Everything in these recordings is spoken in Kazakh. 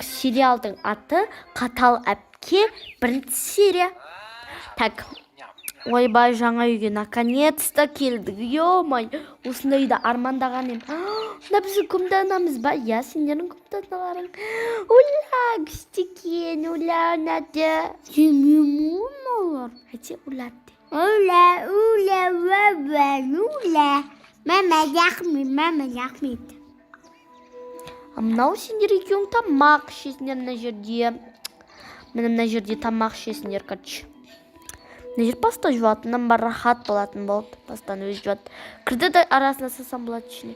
Так, сериалдың аты «Қатал әпке», бірінші серия. Так, ойбай, жаңа үйге наконец-то келдік. Ё-моё, осындай үйді армандаған едім. Мына біздің комнатамыз ба? Иә, сендердің комнаталарың. Уля, күшті екен, уля, ұнады. Жемеймін мыналар. Әйтсе, уля де. Уля, уля, уля, уля. Мама жақмайды, мама жақмайды. А мынау сендер екеуің тамақ ішесіңдер мына жерде. Міне, мына жерде тамақ ішесіңдер, короче. Мына жер паста жуатыннан бар, рахат болатын болды. Пастаны өзі жуады. Кірді де арасына салсам болады ішіне.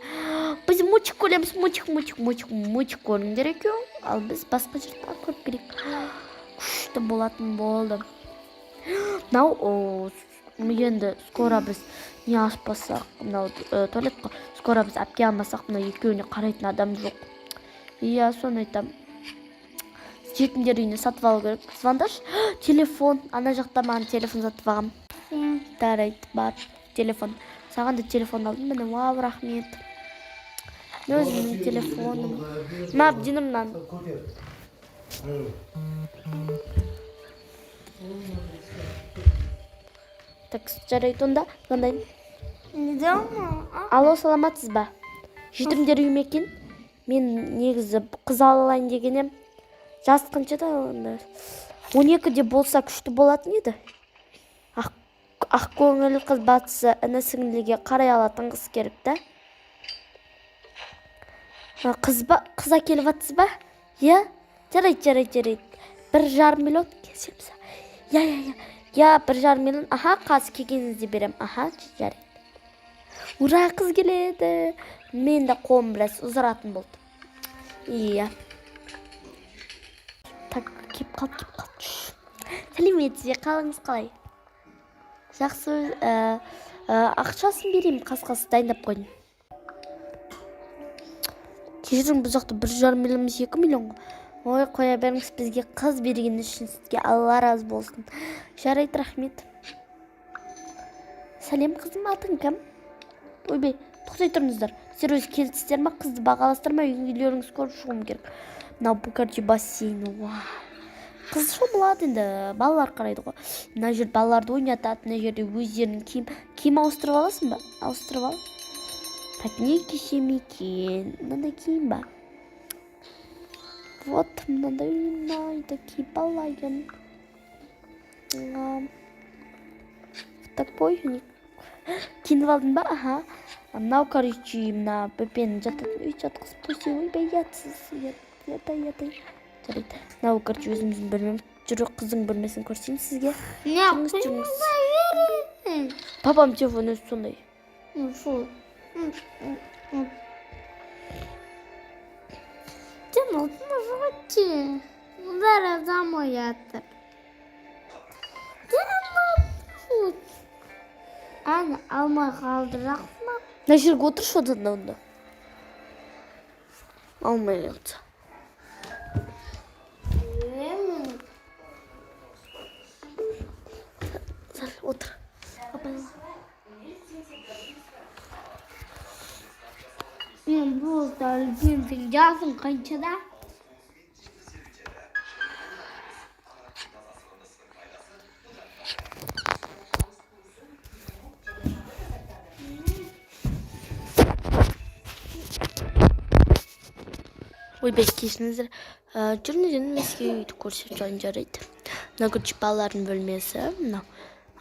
Біз мультик көреміз, мультик, мультик, мультик, мультик көріңдер екеуің. Ал біз басқа жерді көріп келейік. Күшті болатын болды. Мынау енді скоро біз не ашпасақ, мынау туалет қой. Скоро біз әпке алмасақ, мына екеуіне қарайтын адам жоқ. Иә, соны айтамын. Жетімдер үйіне сатып алу керек. Звондашы. Телефон. Ана жақта маған телефон сатып алғам. Жарайды, бар. Телефон. Саған да телефон алдым. Міне, вау, рахмет. Міне, өзімнің телефоным. Мына, Динім, мынаны. Көтер. Так, жарайды, онда звондайын. Дома? Алло, саламатсыз ба? Жетімдер үйі ме екен? Мен негізі қыз алайын деген ем. Жас қаншада онда? 12-де болса, күшті болатын еді. Ақ көңіл қыз, батысы, іні сіңліге қарай алатын қыз керек та. А, қыз ба? Қыз әкеліп жатсыз ба? Иә? Жарайды, жарайды, жарайды. 1,5 миллион келісеміз. Иә, иә, иә. Иә, 1,5 миллион. Аха, қазір келгеніңізде беремін. Аха, жарайды. Ура, қыз келеді. Мен де қолым біраз ұзаратын болды. Иә. Так, кеп қалды, кеп қалды. Сәлеметсіз бе, қалыңыз қалай? Жақсы, ақшасын берейін, қасқасы дайындап қойдым. Кешірің, бұл жақта 1,5 миллион емес, 2 миллион ғой. Ой, қоя беріңіз, бізге қыз берген үшін сізге Алла разы болсын. Жарайды, рахмет. Сәлем, қызым, атың кім? Ойбай, тоқтай тұрыңыздар. Сіздер өзі келістіңіздер ма, қызды бағаластыр ма, үйлеріңізді көріп шығуым керек. Мынау бұл, короче, бассейн. Вау. Қыз шомылады енді, балалар қарайды ғой. Мына жерде балаларды ойнатады, мына жерде өздерінің киім ауыстырып аласың ба? Ауыстырып ал. Так, не кисем екен? Мынандай киім ба? Вот, мынандай ұнайды, киіп алайын. Такой киініп алдың ба? Аха. Мынау, короче, мына бөпенің жататын үй, жатқызып төсек. Ойбай, ұятсыз, ұят, ұят, ұят. Жарайды, мынау, короче, өзіміздің бөлмеміз. Жүрек, қыздың бөлмесін көрсетейін сізге. Не Жүріңіз, жүріңіз. Папам телефон өзі сондай. Фу. Сен отма. Бәрі замой жатыр. Сен әне алмай қалдырақсың ба? Мына жерге отыршы одан да онда. Алмай қалса. Білемін. Сәл отыр. Апай. Мен бұл да үлкенсің, жасың қаншада? Ойбай, кешіріңіздер. Жүріңіз енді, мен сізге үйді көрсетіп жіберейін, жарайды. Мына, короче, балалардың бөлмесі мынау.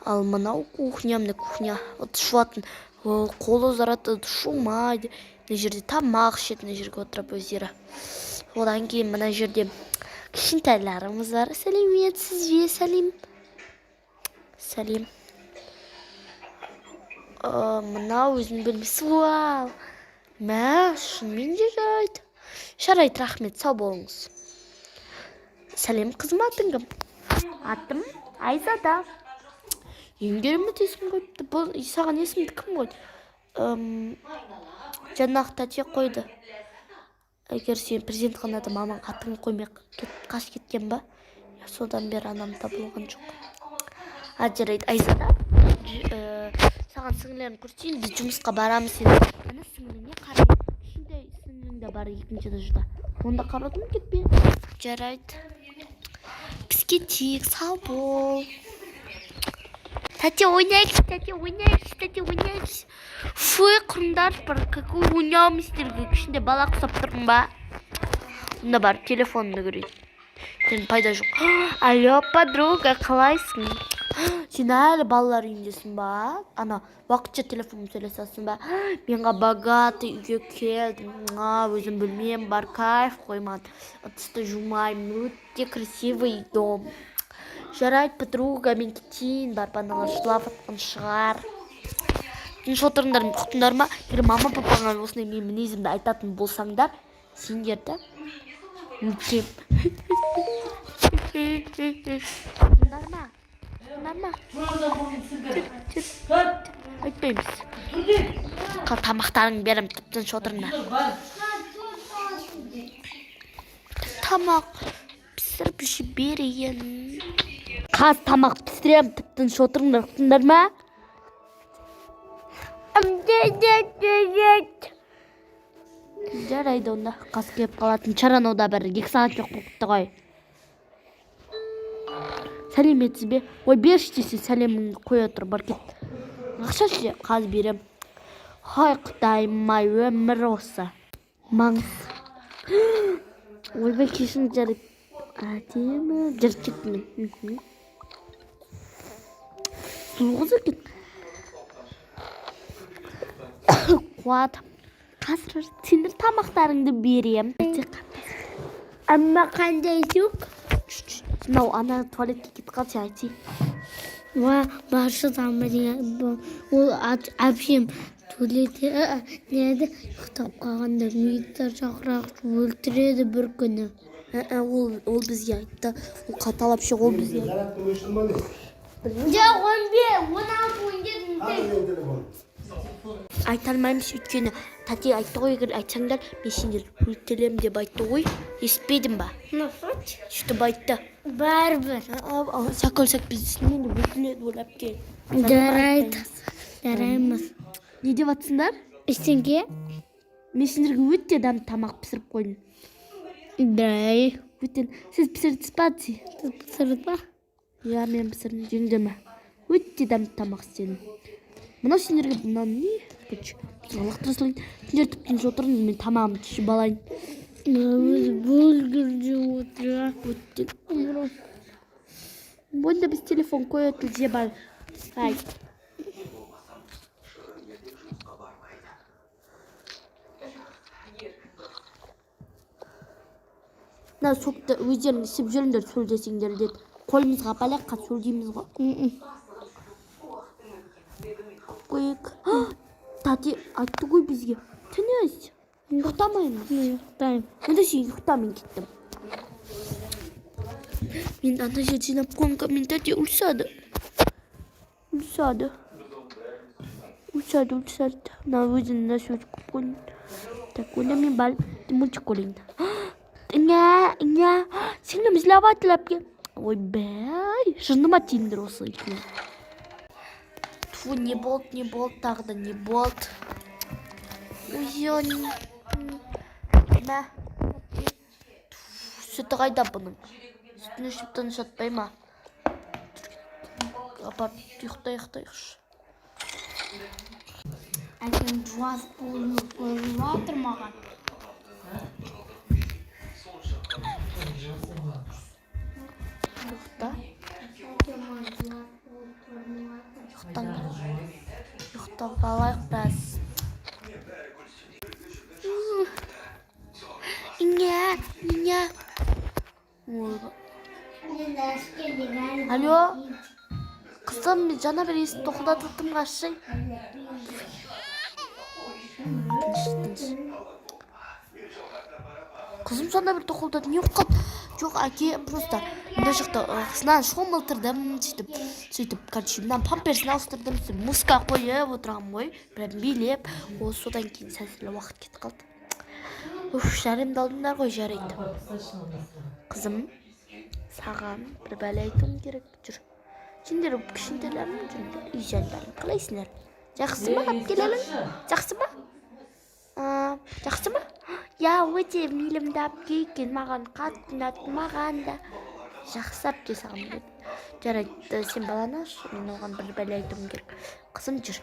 Ал мынау кухня, мына кухня. Ыдыс жуатын, қолы ұзарады, ыдыс жумайды. Мына жерде тамақ ішеді, мына жерге отырып өздері. Одан кейін мына жерде кішкентайларымыз бар. Сәлеметсіз бе? Сәлем. Сәлем. Мынау өзінің бөлмесі. Вау. Мә, шынымен де жарайды. Жарайды, рахмет, сау болыңыз. Сәлем, қызым, атың кім? Атым Айзада. Ең керемет есім қойыпты. Бұл саған есімді кім қойды? Жаңағы тәте қойды. Егер сен перзентханада мамаң атыңды қоймай қашып кеткен ба? Содан бері анам табылған жоқ. А, жарайды, Айзада. Саған сіңлілерін көрсетейін, біз жұмысқа барамыз енді. Ана сіңліңе қарай. Кішкентай сіңлің де бар екінші этажда. Онда қарадым кетпе. Жарайды, біз кетейік, сау бол. Тәте, ойнайықшы, тәте, ойнайықшы, тәте, ойнайықшы. Фу, құрыңдар, бір какой ойнауым сіздерге, кішкентай бала құсап тұрмын ба? Онда барып телефонымды көрейін. Сен пайда жоқ. Алло, подруга, қалайсың? Сен әлі балалар үйіндесің ба? Ана уақытша телефонмен сөйлесесің ба? Мен богатый үйге келдім. Өзім бөлмем бар, кайф қой маған. Ыдысты жумаймын, өте красивый дом. Жарайды, подруга, мен кетейін, барып аналар жылап жатқан шығар. Тыныш отырыңдар, ұқтыңдар ма? Егер мама папаңа осындай менің мінезімді айтатын болсаңдар, сендерді өлтірем. Ұқтыңдар ма? Ұқтыңдар ма? Жүр, жүр. Айтпаймыз. Тамақтарыңды беремін, тып тыныш отырыңдар. Тамақ пісіріп жіберейін. Қазір тамақ пісіремін, тып тыныш отырыңдар, ұқтыңдар ма? Жарайды, онда қазір келіп қалатын шығар, анау да бір 2 сағат жоқ болып кетті ғой. Сәлеметсіз бе? Ой, берші десе, сәлеміңді қоя тұр, бар, кет. Ақша ше, қазір берем. Хай, құдайым ай, өмір осы. Маңыз. Ойбай, кешіріңіз, жарайды. Әдемі. Жарайды, кеттім мен. Сұлу қыз екен. Қуат. Қазір сендер тамақтарыңды берем. Amma қандай сок? Мынау ана туалетке кетіп қалды, сен айтсай. Ва, баршы деген ол әпшем туалетте неде ұйықтап қалғанда милиция шақырады, өлтіреді бір күні. Ол бізге айтты. Ол қатал әпше, ол бізге айтты. Зарядка өшті ма, не? Жоқ, 15, 16, 17. Қандай телефон? Айта алмаймыз, өйткені тәте айтты ғой, егер айтсаңдар, мен сендерді өлтіремін деп айтты ғой. Естімедің ба? Сөйтіп айтты. Бәрібір. Сақалсақ, бізді үстінен де өлтіреді ол әпке. Жарайды. Жараймыз. Не деп жатсыңдар? Ештеңке. Мен сендерге өте дәмді тамақ пісіріп қойдым. Дай. Өте. Сіз пісірдіңіз ба, тәте? Сіз пісірді ба? Иә, мен пісірдім, жеңдер ме? Өте дәмді тамақ істедім. Мынау сендерге, мынау не? Короче, лақтыра салайын. Сендер тіп тыныш отырыңыз, мен тамағымды ішіп алайын. Өзі бургер жеп отыр. Өте. Онда біз телефон қоятын жеп ал. Ай. Мына сокты өздерің ішіп жүріңдер, шөлдесеңдер деді. Қолымызға апарайық, қазір шөлдейміз ғой. Қояйық. Тәте айтты ғой бізге. Тыныш. Ұйықтамаймыз. Мен ұйықтаймын. Онда сен ұйықта, мен кеттім. Мен ана жерде жинап қойған, мен тәте ұрсады. Ұрсады. Ұрсады, ұрсады. Мына өзінің мына сөз қойып қойдым. Так, онда мен барып мультик көрейін. Ня, ня. Сіңлім жылап жатыр, әпке. Ойбай, жынды ма тиіңдер осы екеуі? Тфу, не болды, не болды, тағы да не болды? Ой, мә. Сүті қайда бұның? Сүтін ішіп тыныш жатпай ма? Апарып ұйықта, ұйықтайықшы. Әкем жуас болып қойып жатыр маған. Ұйықта. Әкем маған жуас болып көрініп жатыр. Ұйықтаңдар. Ұйықтап алайық біраз. Ня, ня. Ой, Мен әскерде. Алло. Қызым, мен жаңа бір есікті тоқылдатып тұрмын, қашшы. Тыныш, тыныш. Қызым, сонда бір тоқылдады, не болып қалды? Жоқ, әке, просто мына жақта мынаны шомылтырдым, сөйтіп, короче, мынаның памперсін ауыстырдым, сөйтіп музыка қойып отырғанмын ғой, прям билеп. Ол содан кейін сәл сәл уақыт кетіп қалды. Уф, жарымды алдыңдар ғой, жарайды. Қызым, саған бір бәле айтуым керек, жүр. Сендер кішкентайларым, жүріңдер, үй жандарым, қалайсыңдар? Жақсы ма, әпкелерің? Жақсы ма? А, жақсы ма? Иә, өте мейірімді әпке екен, маған қатты ұнады, маған да. Жақсы әпке саған деді. Жарайды, сен баланы аш, мен оған бір бәле айтуым керек. Қызым, жүр.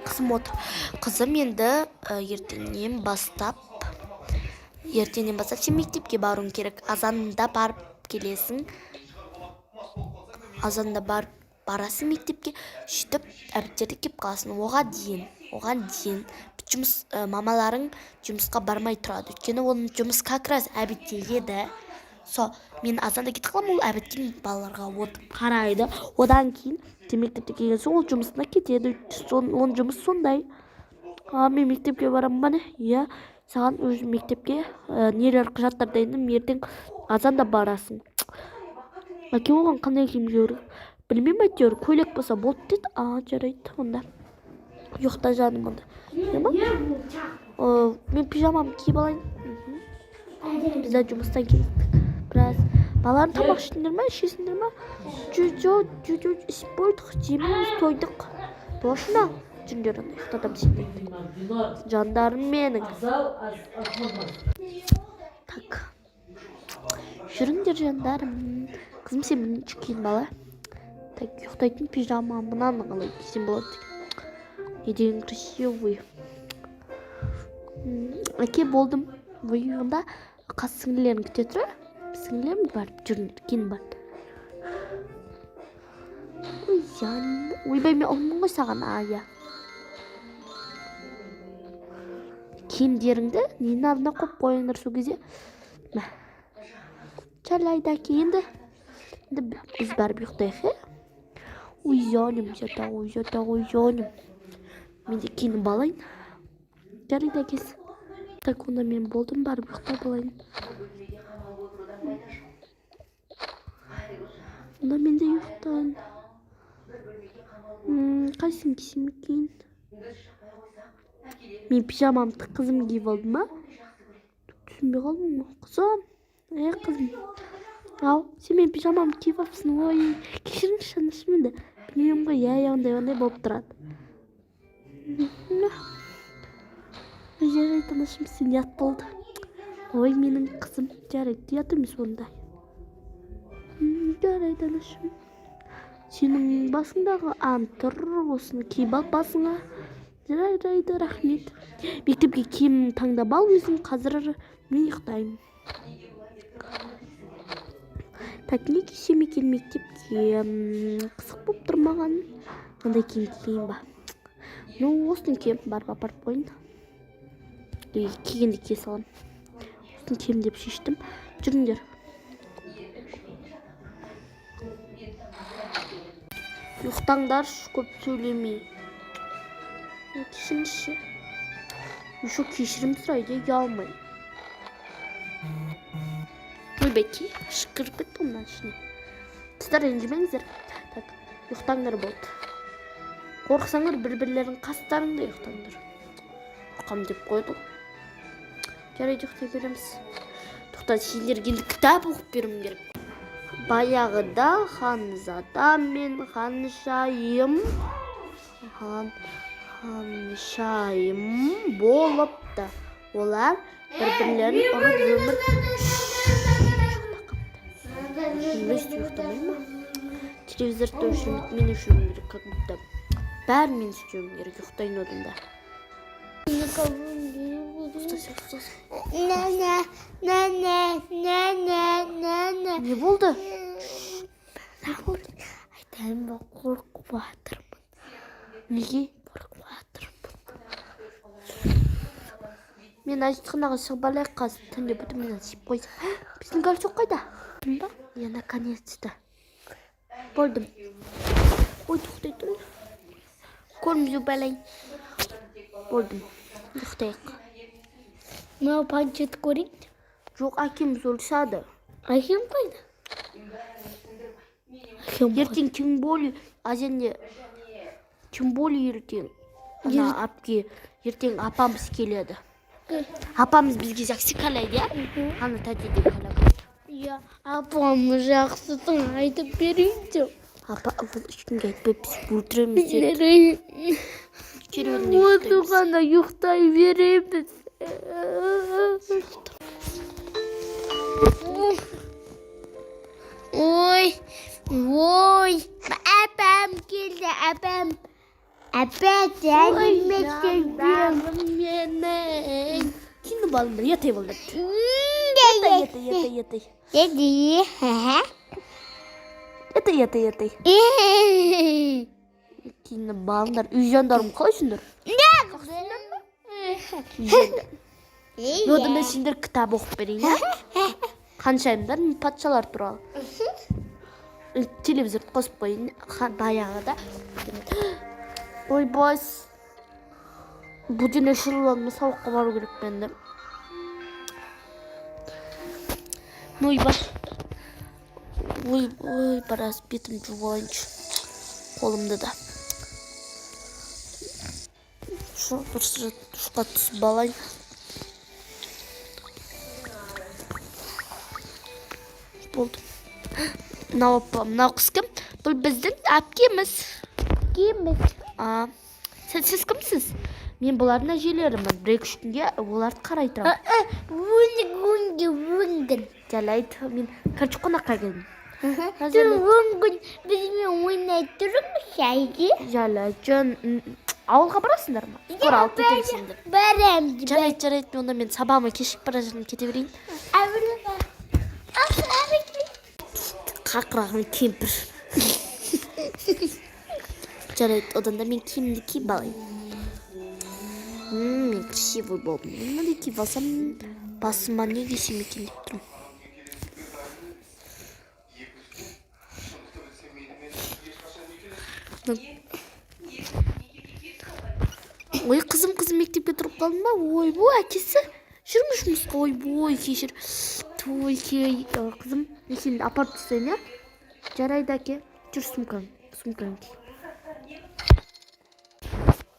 Қызым, отыр. Қызым, енді ертеңнен бастап сен мектепке баруың керек. Азанда барып келесің. Азанда барып барасың мектепке, сөйтіп обедтерде келіп қаласың. Оған дейін жұмыс, мамаларың жұмысқа бармай тұрады. Өйткені оның жұмыс как раз обедте еді. Со, мен азанда кетіп қаламын, ол обедке балаларға отырып қарайды. Одан кейін сен мектепте келген соң ол жұмысына кетеді. Оның жұмысы сондай. А мен мектепке барамын ба, не? Иә, саған өз мектепке нелер, құжаттар дайындым, ертең азанда барасың. Әке, оған қандай киім кию керек? Білмеймін, әйтеуір көйлек болса болды деді. А, жарайды онда. Ұйықта, жаным, онда. Иә ма? Мен пижамамды киіп алайын. Біз де жұмыстан келдік. Біраз. Балаларым, тамақ іштіңдер ма? Ішесіңдер ма? Жоқ, жоқ, жоқ, ішіп болдық, жемейміз, тойдық. Точно? Жүріңдер онда, ұйықтатамын сендерді. Жандарым менің. Так. Жүріңдер, жандарым. Қызым, сен бірінші киін, бала. Так, ұйықтайтын пижама, мынаны қалай кисем болады? Не деген красивый. Әке, болдым. Ой, онда қас сіңлілерің күте тұр, сіңлілерім, барып жүріңдер, кейін бар. Ой, жан, ойбай, мен ұлмын ғой саған, а, иә. Киімдеріңді ненің алдына қойып қойыңдар сол кезде. Мә. Жарайды, әке, енді. Енді біз барып ұйықтайық, иә? Ой, жаным, жата ғой, жата ғой, жаным. Мен де киініп алайын. Жарайды, әкесі. Так, онда мен болдым, барып ұйықтап алайын. Онда мен де ұйықтайын. Қайсысын кисем екен? Мен пижамамды қызым киіп алды ма? Түсінбей қалдым ғой. Қызым, ей, қызым. Ау, сен менің пижамамды киіп алыпсың. Ой, кешіріңізші, анашым, енді. Білмеймін ғой, иә, иә, ондай болып тұрады. Жарайды, анашым, сен ұят болды. Ой, менің қызым, жарайды, ұят емес ондай. Жарайды, анашым. Сенің басыңдағы ан тұр, осыны киіп ал басыңа. Жарайды, рахмет. Мектепке киім таңдап ал өзің, қазір мен ұйықтаймын. Так, не кисем екен мектепке? Қызық болып тұр маған. Мындай киім киейін ба? Ну, осыны киемін, барып апарып қояйын. И кигенде кие саламын. Осыны киемін деп шештім. Жүріңдер. Ұйықтаңдаршы, көп сөйлемей. Кешіріңізші. Еще кешірім сұрайды, ұялмай. Ойбай, кіріп кетті ғой мынаның ішіне. Қыздар, ренжімеңіздер. Так, ұйықтаңдар болды. Қорықсаңдар, бір-бірлерің қастарыңда ұйықтаңдар. Қорқам деп қойды ғой. Жарайды, ұйықтай береміз. Тоқта, сендерге енді кітап оқып беруім керек. Баяғыда ханзада мен ханшайым, ханшайым болыпты. Олар бір-бірлерін ұрып өмір. Өстіп ұйықтамай ма? Телевизорды өшірмейді, мен өшіруім керек, как будто. Бәрін мен істеуім керек, ұйықтайын одан да. Ұстаса, ұстаса. Не. Не болды? Не болды? Айтайын ба, қорқып жатырмын. Неге? Қорқып жатырмын. Мен әжетханаға шығып алайық қазір, түнде бүтін сиіп қойса. Біздің галстук қайда? Ба? Я наконец-то. Болдым. Ой, тоқтай тұр. Қолым жуып алайын. Болдым. Ұйықтайық. Мынау планшет көрейін. Жоқ, әкеміз ұрысады. Әкем қайда? Әкем қайда? Ертең тем более, азенде, тем более ертең ана әпке, ертең апамыз келеді. Апамыз бізге жақсы қалайды, иә? Ана тәте де қалады. Иә, апам жақсысын айтып берейін деп. Апа, ол ешкімге айтпай, біз өлтіреміз деді. Керуенде ұйықтаймыз. Отырғанда ұйықтай береміз. Ой, ой, апам келді, апам. Апа, сәлеметсіз бе? Менің. Киініп алыңдар, ете болды. Ете, ете, ете. Деді. Ете, ете, ете. Киініп алыңдар. Үй жандарым қалайсыңдар? Одан да сендер кітап оқып берейін, иә? Ханшайымдар мен патшалар туралы. Телевизорды қосып қояйын. Баяғыда. Ойбай. Будильник шырылдады, сабаққа бару керек пе енді? Ойбай. Ой, ой, біраз бетімді жуып алайыншы. Қолымды да. Шу, дұрыс душқа түсіп алайын. Болды. Мынау апа, мынау қыз кім? Бұл біздің әпкеміз. Кеміз. А, сіз кімсіз? Мен бұлардың әжелерімін. Бір екі үш күнге оларды қарай тұрамын. Өңгін, өңгін, өңгін. Жарайды, мен короче қонаққа келдім. Сен өңгін бізбен ойнай тұрыңыз, әйге. Жарайды, жөн, ауылға барасыңдар ма? Скоро алып кетемін сендерді. Барам. Жарайды, жарайды, онда мен сабағыма кешігіп бара жатырмын, кете берейін. Қақыраған кемпір. Жарайды, одан да мен киімімді киіп алайын. Мен красивый болдым. Мынандай киіп алсам, басыма не кисем екен деп тұрмын. Ой, қызым, қызым, мектепке тұрып қалдың ба? Ойбой, әкесі, жүрміз жұмысқа. Ойбой, кешір. Ой, қызым, мен сені апарып тастайын, иә? Жарайды, әке. Жүр, сумкаң, сумкаңды ки.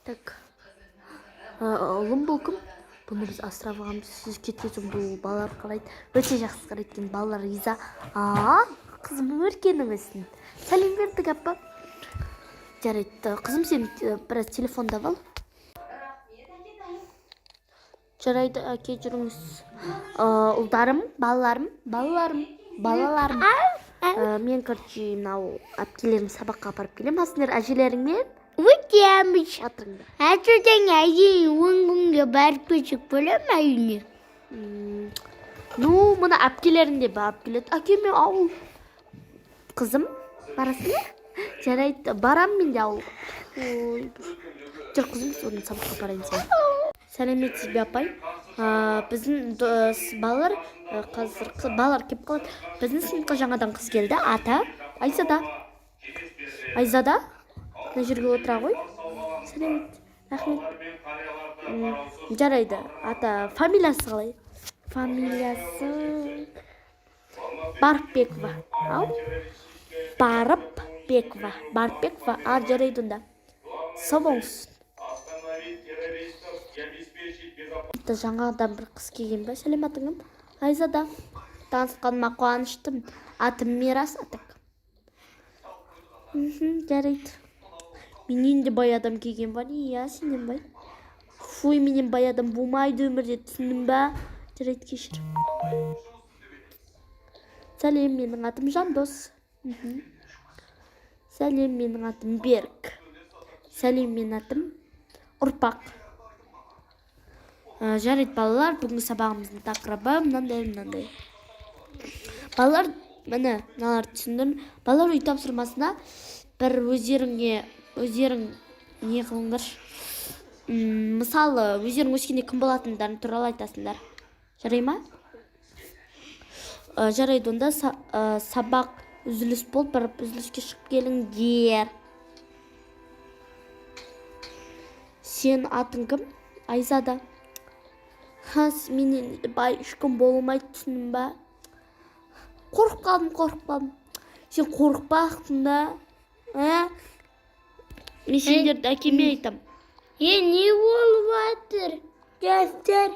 Так. Ұлым, бұл кім? Бұны біз асырап алғанбыз. Сіз кеткен соң бұл балалар қарайды. Өте жақсы қарайды екен, балалар риза. А, қызым, өркенің өссін. Сәлем бердік, апа. Жарайды, қызым, сен біраз телефондап ал. Жарайды, әке, жүріңіз. Ұлдарым, балаларым, балаларым, балаларым. Мен, короче, мынау әпкелерім сабаққа апарып келемін. Ал сендер әжелеріңмен Өтеміз. жатырыңдар. Әжеден әйел 10 күнге барып келсек бола ма үйіне? Ну, мына әпкелерің де барып келеді. Әке, мен ауыл. Қызым, барасың ба? Жарайды, барамын мен де ауылға. Ой, жүр, қызым, соны сабаққа апарайын сені. Сәлеметсіз бе, апай? Біздің балалар қазір балалар келіп қалады. Біздің сыныпқа жаңадан қыз келді. Ата Айзада. Айзада, мына жерге отыра ғой. Сәлемет, рахмет. Жарайды, ата, фамилиясы қалай? Фамилиясы Барыпбекова. Ау, Барыпбекова, Барыпбекова. А, жарайды, онда сау болыңыз. Бітті, жаңадан бір қыз келген бе? Сәлем, атың кім? Айзада. Танысқаныма қуаныштымын. Атым Мирас. Атак. Жарайды. Менен де бай адам келген бар, иә? Сенен бай? Фуй, менен бай адам болмайды өмірде, түсіндің ба? Жарайды, кешір. Сәлем, менің атым Жандос. Сәлем, менің атым Берік. Сәлем, менің атым Ұрпақ. Жарайды, балалар, бүгінгі сабағымыздың тақырыбы мынандай, мынандай. Балалар, міне, мыналарды түсіндім. Балалар, үй тапсырмасына бір өздеріңе өздерің не қылыңдаршы. Мысалы, өздерің өскенде кім болатындарың туралы айтасыңдар, жарай ма? Жарайды, онда сабақ үзіліс болып, барып үзіліске шығып келіңдер. Сен атың кім? Айзада. Ха, менен бай ешкім болмайды, түсіндің ба? Қорқып қалдым, қорқып қалдым. Сен қорықпақтың да, ә? Мен сендерді әкеме айтам. Е, не болып жатыр? Жастар.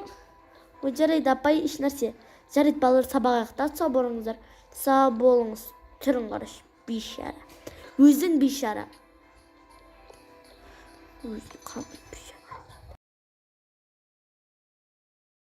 Ой, жарайды, апай, еш нәрсе. Жарайды, балалар, сабақ аяқталды, сау болыңыздар. Сау болыңыз. Түрін қарашы, бейшара, өзің бейшара, өзің қандай бейшара.